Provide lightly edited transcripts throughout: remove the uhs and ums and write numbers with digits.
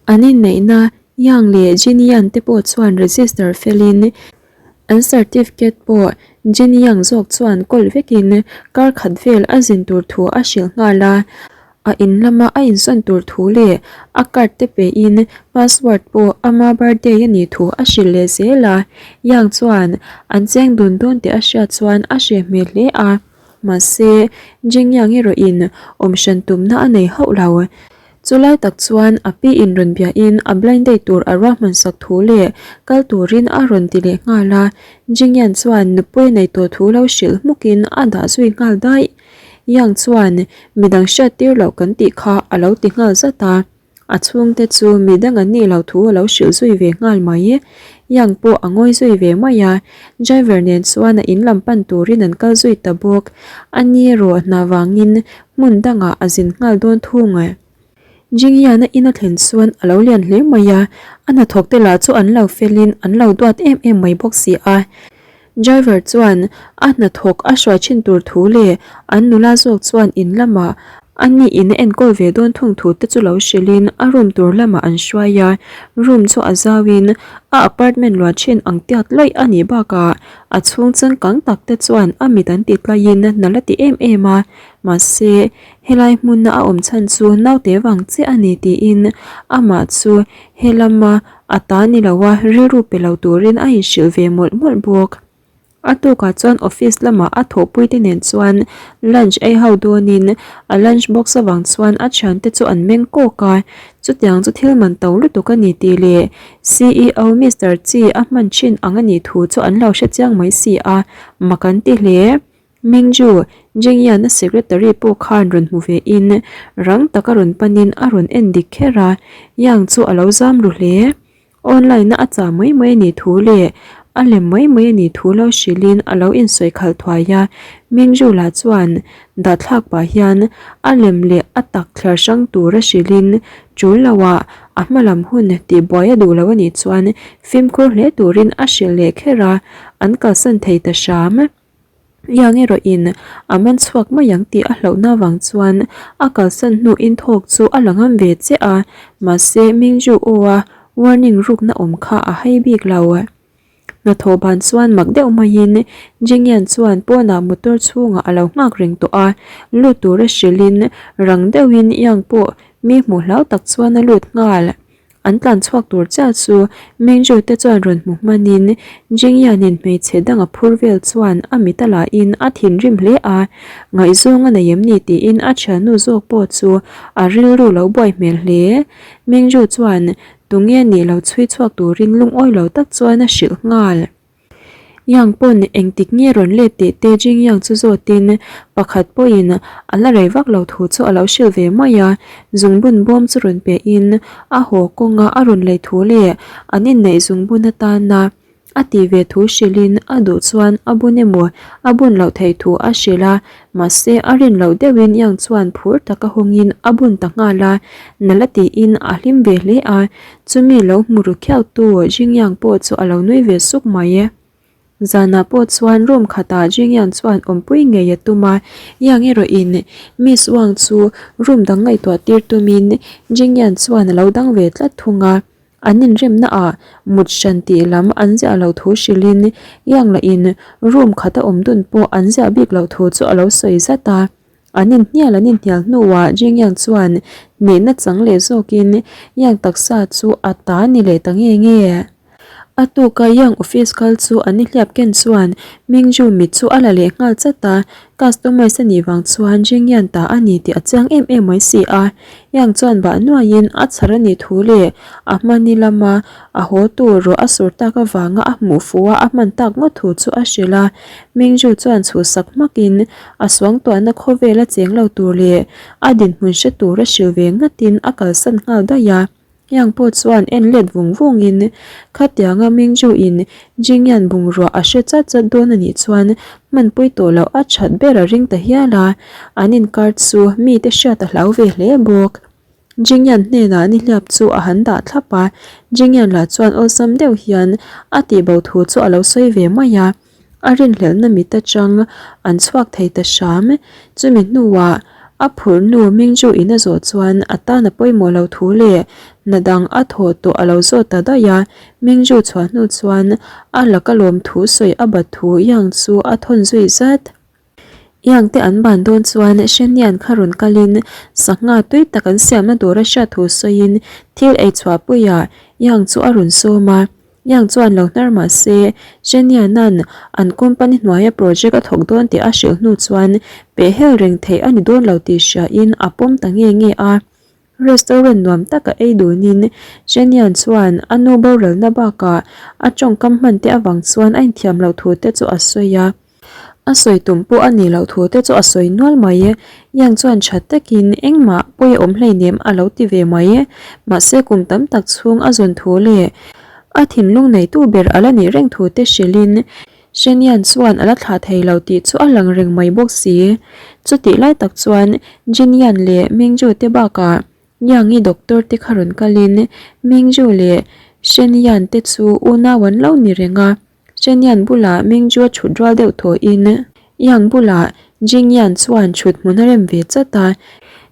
An inneihna Yang leh Jin Yan te pawh chuan register felin an certificate pawh Jin Yang zawk chuan kawl vekin kar khat vel a zin tur thu a hrilh nghal a. A in lama a insawn tur thu leh a card te pein password pawh ama birthday a nih thu a hrilh leh zel a. Yang chuan an cheng dun dawn tih a hriat chuan a hreh hmel hle a. Mahse, Jin Yang erawhin awm hran tumna a nei hauh lo. Chu lai tak chuan a pi in rawn biahin a blind date tur a ruahman sak thu leh kal turin a rawn ti leh nghal a, Jingyan chuan nupui a nei tawh thu lo hrilh hmukin a dah zui nghal daih. Yang chuan midang hriat tir loh kan tih kha a lo ti nghal zat a, a chhungte chu midang an nih loh thu a lo hrilh zui ve nghal mai. Yang pawh a ngawi zui ve mai a, driver nen chuan a in lam pan turin an kal zui ta bawk. A ni erawh hna vangin hmun dangah a zin nghal dawn thung. Jingyan-a in a thlen chuan a lo lian hle mai a, a hnathawk te lah chu an lo felin an lo duat em em mai bawk si a. Driver chuan a hnathawk a hruai thin tur thu leh an nula zawk chuan in lamah a ni in a enkawl ve dawn thung thu te chu lo hrilhin a room tur lamah an hruai a, room chu a zauin a apartment luah thin ang tiat laih a nih bakah a chhung changkang tak te chuan a mit an ti tlaiin nalh a ti em em a, mahse helai hmuna a awm chhan chu naute vang chiah a ni tiin amah chu helama a ta ni lo a rilru pe lo turin a inhrilh ve mawlh mawlh bawk. A tukah chuan office lamah a thawhpui te nen chuan lunch ei ho dawnin a lunch box avang chuan a thiante chu an meng kawk a, chutiang chu thil man to lutuk a ni tih leh ceo Mister Chi a hman thin ang a nih thu chu an lo hre chiang mai si a, mak an ti hle. Mingju, Jingyan-a secretary pawh khan rawn hmu ve in rang taka rawn panin a rawn en dik kher a, Yang chu a lo zam ru hle. Online-a a chah mai mai a nih thu leh a lem mai mai a nih thu lo hrilhin a lo insawi khalh thuai a, Mingju lah chuan dahthlak pah hian a lem leh a tak thliar hrang tura hrilhin tul loah a hma lam hun tihbuai a duh lo a nih chuan fimkhur hle turin a hrilh leh kher a, an kalsan thei ta hram. Yang erawhin a man chhuak mai ang tih a hlauhna avang chuan a kalsan hnuin thawk chu a la ngam ve chiah a, mahse Mingju aw a warning rukna awm kha a hai bik lo. Hnathawh ban chuan mak deuh maiin Jingyan chuan pawnah motor chhungah a lo nghak reng tawh a, lut tura hrilhin rang deuhin Yang pawh mi hmuh hlau tak chuan a lut nghal. An tlan chhuak tur chiah chu Mingju te chuan rawn hmu hmanin Jingyan-in hmeichhe dang a phur vel chuan a mit a lahin a thinrim hle a, ngaihzawng a nei em ni tiin a thiannu zawk pawh chu a rilru lo buai hmel hle. Mingju chuan tunge nih lo chhui chhuak turin lungawi lo tak chuan a hrilh nghal. Yang pawn engtik nge rawn let tih te Jing Yang chu zawtin pakhat pawhin a la rei vak lo thu chu a lo hrilh ve mai a, zungbun bawm chu rawn pehin a haw kawnga a rawn lei thu leh an inneih zungbun atana a tih ve thu hrilhin a duh chuan a bun emaw a bun loh theih thu a hrilh a, mahse a rin loh deuhin Yang chuan phur taka hawngin a bun ta nghal a, nala tiin a hlim ve hle a. Chumi lo hmu ru khiautu Jingyang pawh chu a lo nui ve suk mai e. Zanah pawh chuan room khatah Jingyang chuan awmpui ngei a tum a, Yang erawhin Miss Wang chu room dang ngaihtuah tir tumin Jingyang chuan a lo dang ve tlat thung a. An inremna ah mut hran tih lam an ziah lo thu hrilhin Yang lahin room khata awm dun pawh an ziah bik loh thu chu a lo sawi zat a. An inhnial an inhnial hnuah Jingyang chuan hnehna chang leh zawkin Yang taksa chu a ta ni leh ta nge nge. A tuka Yang office kal chu an inhliap ken chuan Mingju mit chu a la leh nghal chat a, customers a nih vang chuan Jingyang ta a ni tih a chiang em em mai si a. Yang chuan bah nuaiin a chhar a nih thu leh a hmani lama a haw tur ruah a sur tak avanga a hmuh fuh a a hman tak ngawt thu chu a hrilh a. Mingju chuan chhuhsak hmakin A suangtuahna khawvel a cheng lo tur leh a dinhmun hre tur a hrilh ve ngatin a kalsan nghal daih a. Yang pawh chuan en let vung vungin khatianga Mingju-in Jingyan bungrua a hre chat chat dawn a nih chuan hmanpui tawh loh a that ber a ring ta hial a, an inkar chu mite hriat a hlau ve hle bawk. Jingyan hnenah nihliap chu a han dah thlap a, Jingyan lah chuan awlsam deuh hian a tihbo thu chu a lo sawi ve mai a. A rinhlelhna mit atang an chhuak thei ta hram. Chumi hnuah A phurh nu Mingju in a zawh chuan a tan a pawimawh lo thu leh hna dang a thawh tawh a lo zawt ta daih a. Mingju chhuah hnu chuan a laka lawm thu sawi a bat thu Yang chu a thawn zui zat. Yang te an ban dawn chuan Shenian kha rawn kalin sangha tui tak an siamna tur a hriat thu sawiin thil ei chhuahpuiah Yang chu a rawn sawm a. Yang chuan lo hnar mah se, Shenianan an company hnuaia project a thawk dawn tih a hrilh hnu chuan pehhel reng theih a ni dawn lo tih hriain a pawm ta nge nge a. Restaurant nuam tak a ei dunin Shenian chuan a nu boralna bakah a tawngkam hman te avang chuan a inthiam loh thu te chu a sawi a. A sawi tum pawh a nih loh thu te chu a sawi nual mai. Yang chuan tha takin engmah pawi a awm hleinem a lo ti ve mai. Mahse kum tam tak chhung a zawn thu leh a thinlung neitu ber a la nih reng thu te hrilhin Shenian chuan a la thlah thei lo tih chu a lang reng mai bawk si. Chutih lai tak chuan Jinian leh Mingju te bakah Yang-i doctor te kha rawn kalin Mingju leh Shenian te chu unau an lo ni reng a. Shenian bulah Mingju a chhut rual deuh thawhin Yang bulah Jingyan chuan chhut hmun a rem ve chat a,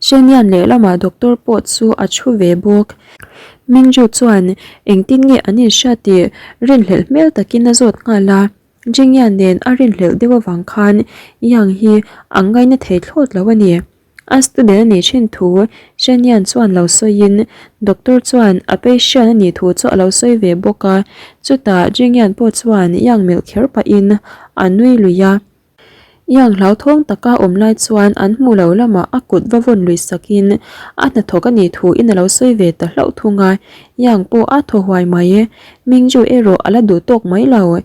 Shenian lehlamah doctor pawh chu a thu ve bawk. Mingju chuan engtin nge an inhria tih rinhlelh hmel takin a zawt nghal a, Jingyan nen a rinhlelh deuh avang khan Yang hi a ngaina thei thlawt lo a ni. A student a nih thin thu Shanian chuan lo sawiin doctor chuan a patient a nih thu chu a lo sawi ve bawk a, chutah Jingyan pawh chuan Yang melh kher pahin a nui lui a. Yang hlauthawng taka awm lai chuan an hmuh lo lamah a kut va vawn lui sakin a hnathawk a nih thu in a lo sawi ve ta hlauh thung a, Yang pawh a thaw huai mai. Mingju erawh a la duh tawk mai lo.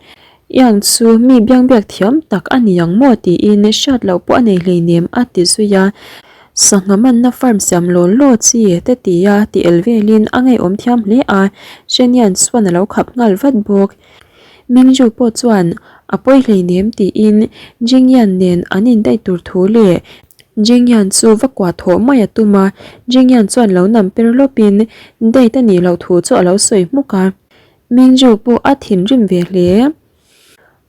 Yang chu mi biangbiak thiam tak a ni ang maw tiin hriat loh pawh a nei hleinem a ti zui a. Sangha manna farm siam law law chi te tia ti el velin a ngeiawm thiam hle a, Shenian chuan a lo khap nghal vat bawk. Mingju pawh chuan a pawi hleinem tiin Jingyan nen an indaih tur thu leh Jingyan chu va kuah thawh mai a tum a, Jingyan chuan lo nam per lawpin date a nih loh thu chu a lo sawi hmuk a. Mingju pawh a thinrim ve hle.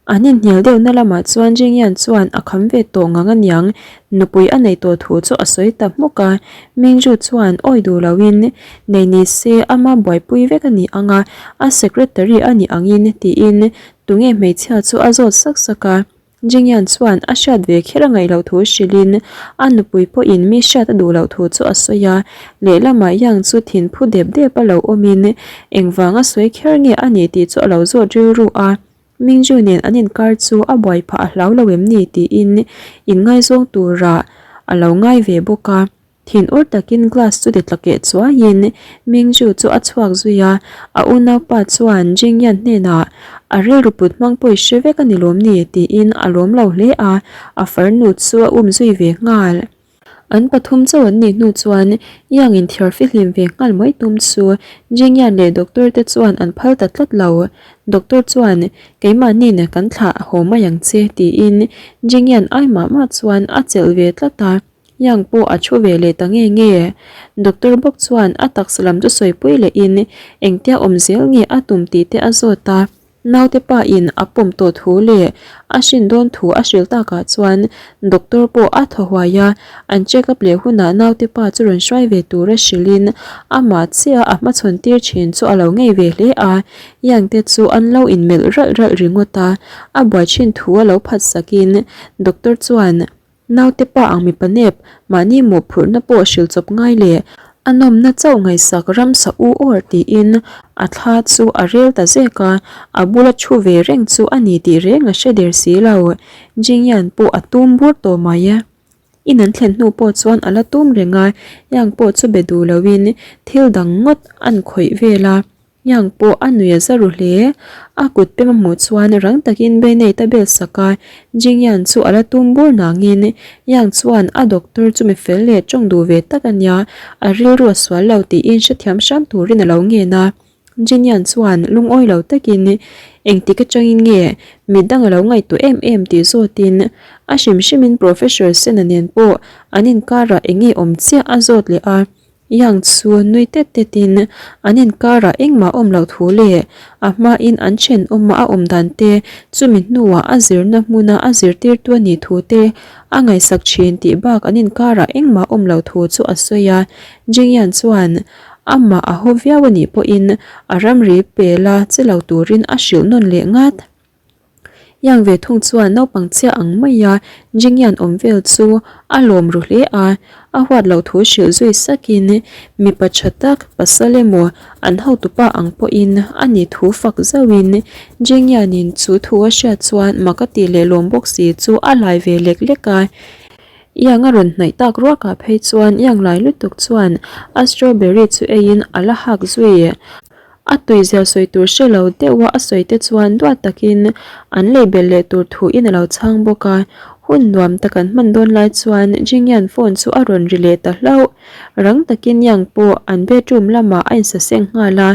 An inhnial deuhna lamah chuan Jingyan chuan a kham ve tawh ngang aniang, nupui a neih tawh thu chu a sawi ta hmuk a. Mingju chuan awi duh loin, Nei ni se ama buaipui vek a ni ang a, a secretary a ni angin tiin tunge hmeichhia chu a zawt sak sak a. Jingyan chuan a hriat ve kher a ngaih loh thu hrilhin a nupui pawhin mi hriat a duh loh thu chu a sawi a, lehlamah Yang chu thin phu dep dep a lo awmin engvanga sawi kher nge a ni tih chu a lo zawt rilru a, Mingju nen an inkar chu a buai phah a hlau lo em ni tiin inngaizawng turah a lo ngai ve bawk a. Thin ur takin glass chu ti tla keh chuaiin Mingju chu a chhuak zui a, a unaupa chuan Jingyan hnenah a rilru put hmang pawh i hre vek a ni lawm ni tiin a lawm lo hle a, a farnu chu a um zui ve nghal. An pathum chauh an nih hnu chuan Yang in thiar fihlim ve nghal mai tum chu Jingyan leh doctor te chuan an phal ta tlat lo. Doctor chuan keimahni nen kan thlah haw mai ang che tiin Jingyan ai mah mah chuan a chelh ve tlat a. Yang pawh a thu ve leh ta nge nge. Doctor bawk chuan a taksa lam chu sawipui lehin engtia awm zel nge a tum tih te a zawt a. Naute pa in a pawm tawh thu leh a hrin dawn thu a hrilh takah chuan doctor pawh a thaw huai a, an check up leh hunah naute pa chu rawn hruai ve tura hrilhin amah chiah a hmachhawn tir thin chu a lo ngei ve hle a. Yang te chu an lo inmelh ralh ralh ringawt a, a buai thin thu a lo phat sakin doctor chuan Naute pa ang mipa nep, mahni mawhphurhna pawh hrilh chawp ngai leh a nawmna chauh ngaihsak ramsa u awr tiin a thla chu a rel ta zek a, a bula thu ve reng chu a ni tih reng a hre der si lo. Jingyan pawh a tum bur tawh mai. In an thlen hnu pawh chuan a la tum reng a, Yang pawh chu be duh loin thil dang ngawt an khawih vel a. Yang pawh a nui a za ru hle. A kut pem a hmuh chuan rang takin Benei ta bel sak a, Jingyan chu a la tum bur nangin Yang chuan a doctor chu mi fel leh tawng duh ve tak a nia, a rilru a sual lo tiin hrethiam hram turin a lo ngen a. Jingyan chuan lungawi lo takin engtik atangin nge midang a lo ngaihtuah em em tih zawtin a hrim hrimin Professor Sena nen pawh an inkarah eng nge awm chiah a zawt leh a. Yang chu nui tet tetin an inkarah engmah awm loh thu leh a hmain an thenawma a awm dan te, chumi hnuah a zirna hmuna a zirtirtu a nih thu te a ngaihsak thin tih bak an inkarah engmah awm loh thu chu a sawi a. Jingyan chuan amah a haw viau a nih pawhin a ramri pela che lo turin a hrilh nawn leh ngat. Yang ve thung chuan naupang chhia ang maia Jingyan awm vel chu a lawm ru hle a, a huat loh thu hrilh zui sakin mipa tha tak pasal emaw an hotupa ang pawhin a ni thu fak zauhin Jingyanin chu thu a hriat chuan mak a tih leh lawm bawk si chu a lai ve lek lek a. Yang a rawn hnaih tak ruakah phei chuan Yang lai lutuk chuan a strawberry chu eiin a la hak zui. A tuizia sawi tur hre lo deuha a sawi te chuan duat takin an lei belh leh tur thuin a lo chhang bawk a. Hun nuam tak an hman dawn lai chuan Jingyan phone chu a rawn ri leh ta hlauh. Rang takin Yang pawh an bedroom lamah a insaseng nghal a.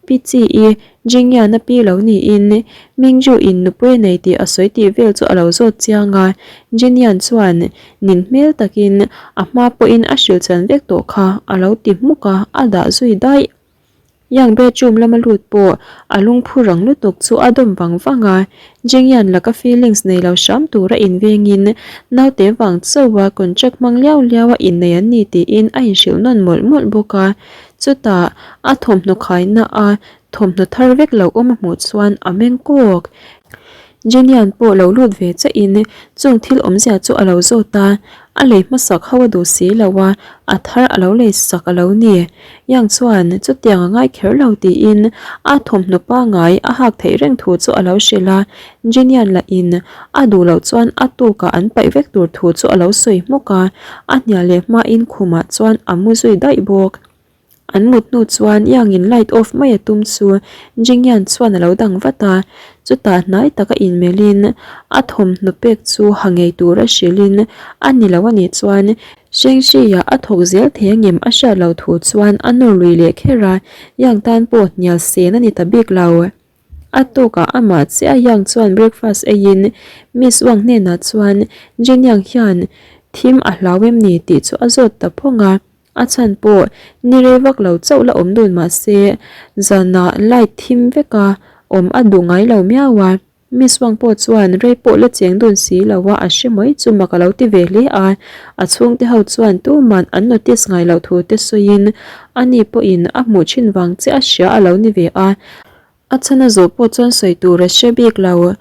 Pi Chi-i Jingyan a pi lo niin Mingju in nupui a nei tih a sawi tih vel chu a lo zawt chiang a. Jinyan chuan nin hmel takin a hma pawhin a hrilh chan vek tawh kha a lo ti hmuk a, a dah zui daih. Yang bedroom lama lut pawh a lungphu rang lutuk chu a dawm vang vang a, Jingyan laka feelings nei lo hram tura invengin naute vang chauha contract hmang liau liau a innei an ni tiin a inhrilh nawn mawlh mawlh bawk a. Chutah a thawmhnaw khaina a thawmhnaw thar vek lo awm a hmuh chuan a meng kawk. Jenian pawh lo lut ve chiahin chung thil awmzia chu a lo zawt a, a lei hmasak ho a duh si lo a, a thar a lo lei sak a lo ni. Yang chuan chutiang a ngai kher lo tiin a thawmhnaw pangai a hak theih reng thu chu a lo hrilh a, Jenian lahin a duh loh chuan a tukah an paih vek tur thu chu a lo sawi hmawk a, a hnial leh hmain khumah chuan a mu zui daih bawk. An mut hnu chuan Yangin light off mai a tum chu Jingyan chuan a lo dang vat a, chutah hnai taka inmelhin a thawmhnaw pek chu ha ngei tura hrilhin a ni lo a nih chuan Shengxi-ah a thawk zel thei angem a hriat loh thu chuan a nawr lui leh kher a, Yang tan pawh hnial sen a ni ta bik lo. A tawkah amah chiah Yang chuan breakfast eiin Miss Wang hnenah chuan Jin Yang hian thim a hlau em ni tih chu a zawt ta phawng a. A chhan pawh ni rei vak lo chauh la awm dun mah se zanah light thim veka awm a duh ngai lo miau a. Miss Wang pawh chuan rei pawh la cheng dun si lo a, a hre mai chu mak a lo ti ve hle a. A chhungte ho chuan tuman an notice ngai loh thu te sawiin ani pawhin a hmuh thin vang che a hria a lo ni ve a. A chhan a zawh pawh chuan sawi tur a hre bik lo.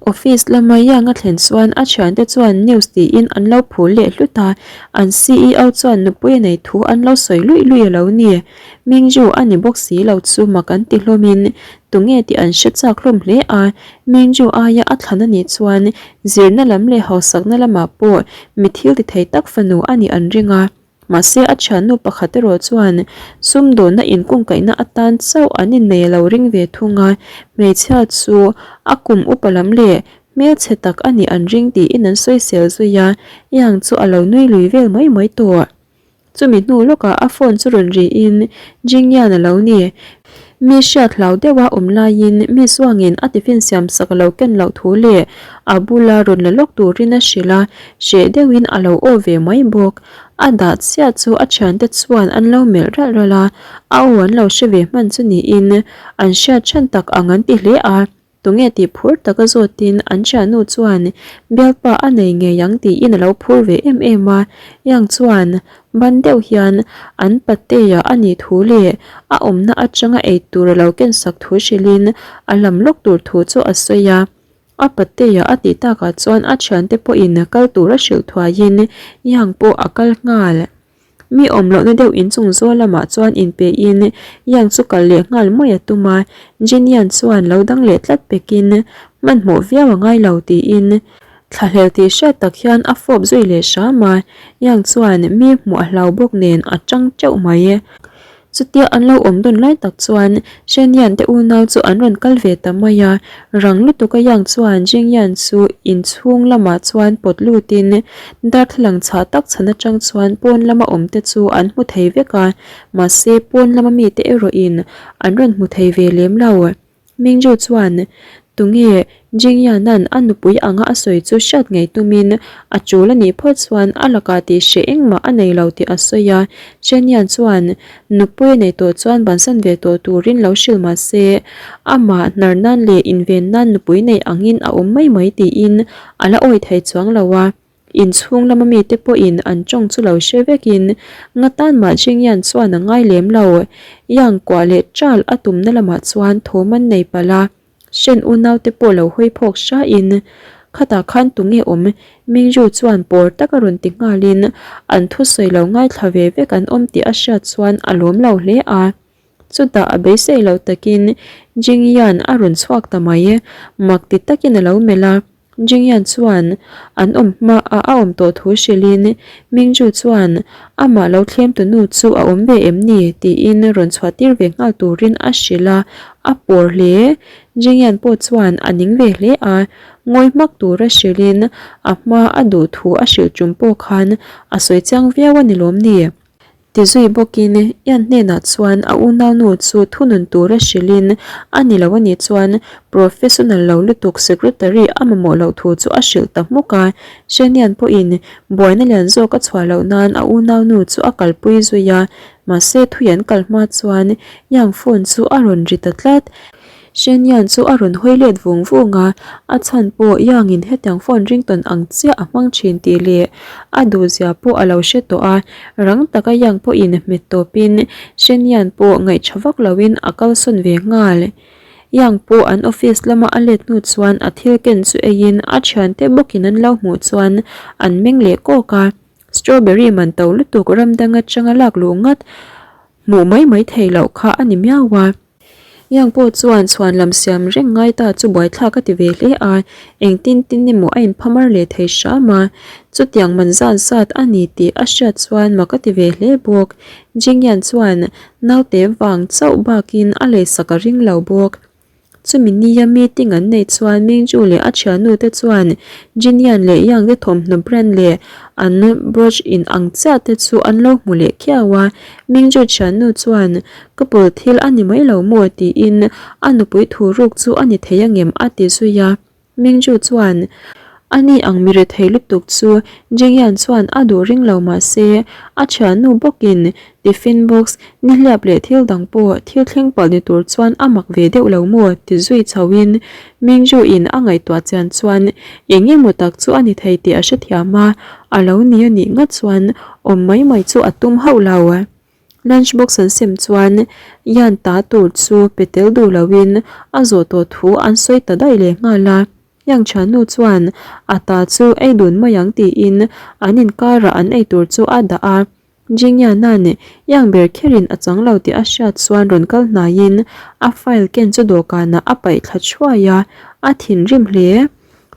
Office lama Yang a thlen chuan a thiante chuan news tiin an lo phul leh hlut a, an ceo chuan nupui a nei thu an lo sawi luih luih a lo ni. Mingju a ni bawk si lo chu mak an ti hlawmin tunge tih an hre chak hlawm hle a, Mingju aia a thlan a nih chuan zirna lam leh hausakna lamah pawh mi thil ti thei tak fanu a nih an ring a. Mahse a thiannu pakhat erawh chuan sumdawnna inkungkaihna atan chauh an innei a lo ring ve thung a, hmeichhia chu a kum upa lam leh hmelchhe tak a nih an ring tiin an sawisel zui a, Yang chu a lo nui lui vel mai mai tawh. Chumi hnu lawkah a phone chu rawn riin Jingyan a lo ni. Mi hriat hlau deuha awm laiin mi zuangin a tiffin siam sak a lo ken loh thu leh a bula rawn la lawk turin a hrilh a, hreh deuhin a lo aw ve mai bawk. A dah chiah chu a thiante chuan an lo melh ralh ralh a, a aw an lo hre ve hman chu niin an hriat chhan tak ang an ti hle a. Tunge tih phur taka zawtin an thiannu chuan bialpa a nei ngei ang tiin a lo phur ve em em a, Yang chuan ban deuh hian an patea a nih thu leh a awmna atanga ei tur a lo kensak thu hrilhin a lam lawk tur thu chu a sawi a. A patea a tih takah chuan a thiante pawhin kal tur a hrilh thuaiin Yang pawh a kal nghal. Mi awm lohna deuh inchung zawl lamah chuan inpein Yang chu kal leh nghal mai a tum a, Jin-Yan chuan lo dang leh tlat pekin hmanhmawh viau a ngai lo tiin thlahlel tih hriat tak hian a fawp zui leh hram a, Yang chuan mi hmuh a hlau bawk nen a tang teuh mai. Chutia an lo awm dun lai tak chuan Shen Yan te unau chu an rawn kal ve ta mai a, rang lutuk a Yang chuan Jing Yan chu inchhung lamah chuan pawt lutin darthlalang chhah tak chhan atang chuan pawn lama awm te chu an hmu thei vek a, mahse pawn lama mite erawhin an rawn hmu thei ve lem lo. Mingju chuan, Tunge? Jingyan-a'n a nupui anga a sawi chu hriat ngei tumin a tul a nih phawt chuan a lakah tih hreh engmah a nei lo tih a sawi a. Chen Yan chuan nupui a nei tawh chuan bansan ve tawh turin lo hrilh mah se, amah hnar nan leh inven nan nupui nei angin a awm mai mai tiin a la awih thei chuang lo a. Inchhung lama mite pawhin an tawng chu lo hre vekin nga tan mah Jingyan chuan a ngai lem lo. Yang kuah leh ṭal a tumna lamah chuan thawm an nei palh a, Shen unaute pawh lo hawi phawk hrain khatah khan tunge awm Mingju chuan pawr taka rawn ti nghalin an thusawi lo ngaithla ve vek an awm tih a hriat chuan a lawm lo hle a. Chutah a beisei loh takin Jingyan a rawn chhuak ta mai, mak ti takin a lo melh a. Jingyan chuan an awm hma a a awm tawh thu hrilhin Mingju chuan amah lo thlemtu nu chu a awm ve em ni tiin rawn chhuah tir ve nghal turin a hrilh a, a pawr hle. Jingyan pawh chuan a ning ve hle a, ngawi hmak tura hrilhin a hma a duh thu a hrilh tum pawh khan a sawi chiang viau a ni lawm ni? Ti zui bawkin Ian hnenah chuan a unaunu chu thunun tura hrilhin a ni lo anih chuan professional lo lutuk secretary a mamawh loh thu chu a hrilh ta hmuk a. Shenian pawhin buaina lian zawk a chhuah loh nan a unaunu chu a kalpui zui a, mahse thui an kal hma chuan Yang phone chu a rawn ri ta tlat. Shenian chu a rawn hawi let vung vung a, a chhan pawh Yangin hetiang phone ringtawn ang chiah a hmang thin tih leh a duhzia pawh a lo hre tawh a, rang taka Yang pawhin hmet tawpin Shenian pawh ngaihṭha vak loin a kalsawn ve nghal. Yang pawh an office lama a let hnu chuan a thil ken chu eiin a thiante bawkin an lo hmuh chuan an meng leh kawk a, strawberry man to lutuk ram dang atanga lak luh ngat hmuh mai mai theih loh kha a ni miau a. Yang pawh chuan chhuan lam siam reng ngai ta chu buaithlak a ti ve hle a, engtin tin emaw a inphamar leh thei hram a, chutiang man zat zat a ni tih a hriat chuan mak a ti ve hle bawk. Jingyan chuan naute vang chauh bakin a leisak a ring lo bawk. Chumi nia meeting an neih chuan Mingju leh a thiannu te chuan Jinian leh Yang te thawmhnaw brand leh an brooch in ang chiah te chu an lo hmu leh khiau a. Mingju thiannu chuan Couple thil a ni mai lo maw tiin a nupui thu ruk chu a ni thei angem a ti zui a. Mingju chuan a ni ang mi rethei lutuk chu Jingyan chuan a duh ring lo mah se a thiannu bawkin tiffin box nihliap leh thil dang pawh thil thleng palh ni tur chuan a mak ve deuh lo maw ti zui chhoin Mingju in a ngaihtuah chian chuan eng emaw tak chu a ni thei tih a hrethiam a, a lo ni a nih ngat chuan awm mai mai chu a tum hauh lo. Lunch box an sem chuan Yan ta tur chu pe tel duh loin a zawh tawh thu an sawi ta daih leh nghal a. Yang thiannu chuan a ta chu ei dun mai ang tiin an inkarah an ei tur chu a dah a. Jingyan-a'n Yang ber kherin a chang lo tih a hriat chuan rawn kal hnaiin a file ken chu dawhkanah a paih thla thuai a, a thinrim hle.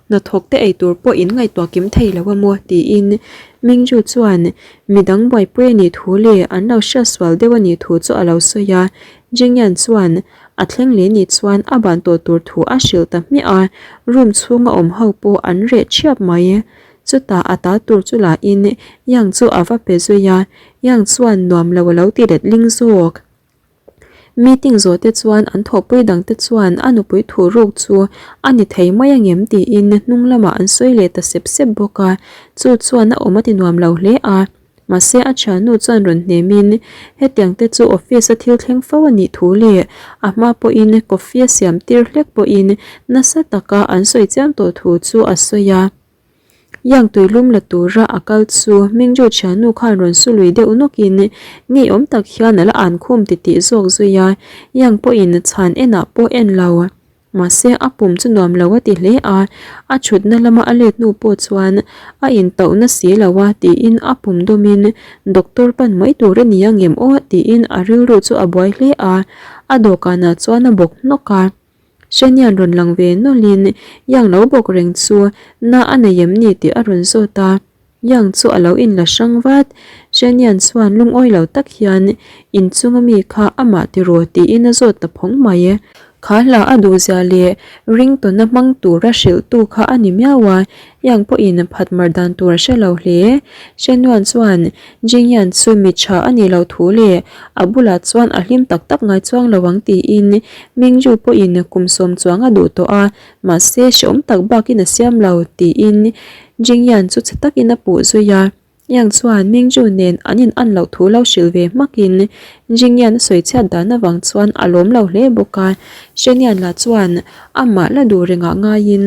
Hnathawk te ei tur pawh in ngaihtuah kim thei lo a maw? tiin Mingju chuan midang buaipui a nih thu leh an lo hriat sual deuh a nih thu chu a lo sawi a. Jingyan chuan a thleng leh nih chuan a ban tawh tur thu a hrilh ta hmiah a, room chhunga awm ho pawh an reh ṭhiap mai. Chutah a ta tur chu la in Yang chu a va pe zui a, Yang chuan nuam lo a lo ti let ling zawk. Meeting zawh te chuan an thawhpui dang te chuan a nupui thu ruk chu a ni thei mai angem tiin hnung lamah an sawi leh ta sep sep bawk a, chu chuan a awm a ti nuam lo hle a. Mahse a thiannu chuan rawn hnemin hetiang te chu office a thil thleng fo a nih thu leh a hma pawhin coffee a siam tir hlek pawhin nasa taka an sawi chiam tawh thu chu a sawi a. Yang tuilum la tura a kal chu Mingju thiannu khan rawn su lui deuh nawkin ngeiawm tak hian a la an khum titih zawk zui a, Yang pawhin chhan enah pawh en lo. Mahse a pum chu nuam lo a ti hle a, a thutna lama a let hnu pawh chuan a intauhna si lo a tiin a pum dawmin doctor pan mai tur a ni ang em aw tiin a rilru chu a buai hle a, a dawhkanah chuan a bawk hnawk a. Hrenian rawn lang ve nawlhin Yang lo bawk reng chu na a nei em ni tih a rawn zawt a. Yang chu a lo inla hrang vat. Hrenian chuan lungawi lo tak hian inchunga mi kha amah ti rawh tiin a zawt ta phawng mai. Kha hla a duhzia leh ringtawna hmang tura hrilhtu kha a ni miau a, Yang pawhin phat mar dan tur a hre lo hle. Shenhuan chuan Jingyan chu mi tha a nih loh thu leh a bulah chuan a hlim tak tak ngai chuang lo ang tiin Mingju pawhin kum sawm chuang a duh tawh a, mahse hrehawm tak bakin a siam lo tiin Jingyan chu chhe takin a puh zui a. Yang chuan Mingju nen an in an loh thu lo hrilh ve hmakin Jingyan a sawi chhiat dan avang chuan a lawm lo hle bawk a. Shenian lah chuan amah la duh rengah ngaiin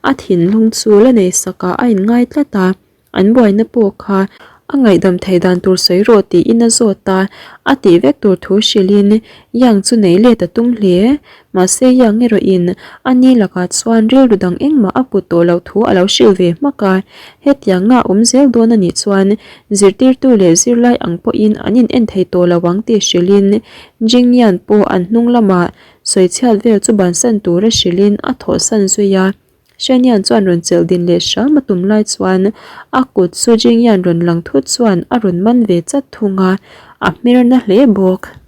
a thinlung chu la nei sakah a inngai tlat a, an buaina pawh kha a ngaihdam thei dan tur sawi rawh tiin a zawt a, a tih vek tur thu hrilhin Yang chu nei let a tum hle. Mahse Yang erawhin a ni lakah chuan rilru dang engmah a put tawh loh thu a lo hrilh ve hmak a, hetianga awm zel dawn a nih chuan zirtirtu leh zirlai ang pawhin an in en thei tawh lo ang tih hrilhin Jingyan pawh an hnung lamah sawichhiat vel chu bansan tura hrilhin a thawhsan zui a. Shanian chuan rawn chelh din leh hram a tum lai chuan a kut chu Jingyan rawn lang thut chuan a rawn man ve chat thung a, a hmer na hle bawk.